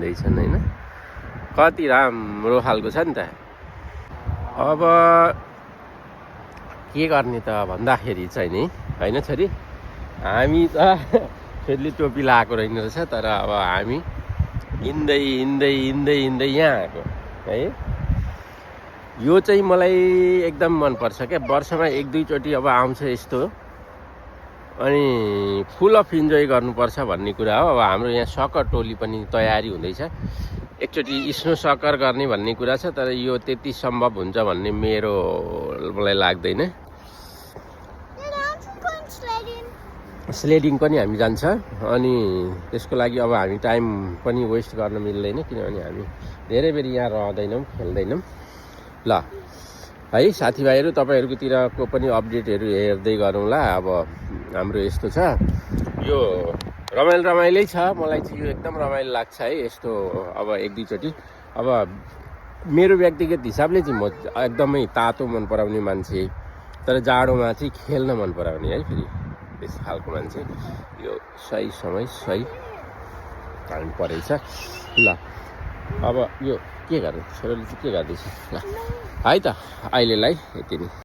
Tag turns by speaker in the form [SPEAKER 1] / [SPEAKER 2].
[SPEAKER 1] भन्दैछन् होइन। कति राम्रो खालको छ नि त। अब के गर्ने त भन्दाखेरि चाहिँ नि होइन छोरी, हामी त छोरीले टोपी लगाएको रहेन रहेछ, तर अब हामी हिँड्दै हिँड्दै हिँड्दै हिँड्दै यहाँ आएको है। यो चाहिँ मलाई एकदम मनपर्छ क्या। वर्षमा 1-2 चोटि अब आउँछ यस्तो, अनि फुल अफ इन्जोय गर्नुपर्छ भन्ने कुरा हो। अब हाम्रो यहाँ सकर टोली पनि तयारी हुँदैछ, एकचोटि स्नो सकर गर्ने भन्ने कुरा छ, तर यो त्यति सम्भव हुन्छ भन्ने मलाई लाग्दैन। स्लेडिङ पनि हामी जान्छ, अनि त्यसको लागि अब हामी टाइम पनि वेस्ट गर्न मिल्दैन, किनभने हामी धेरै बेर यहाँ रहँदैनौँ, खेल्दैनौँ। ल है साथीभाइहरू, तपाईँहरूकोतिरको पनि अपडेटहरू हेर्दै गरौँला। अब हाम्रो यस्तो छ, यो रमाइलै छ। मलाई चाहिँ यो एकदम रमाइलो लाग्छ है यस्तो। अब 1-2 चोटि अब मेरो व्यक्तिगत हिसाबले चाहिँ म एकदमै तातो मन पराउने मान्छे, तर जाडोमा चाहिँ खेल्न मन पराउने है फेरि त्यस खालको मान्छे। यो सही समय सही टाइम परेछ। ल अब यो के गर्ने, छोरीले चाहिँ के गर्दैछ ल है त, अहिलेलाई यति नै।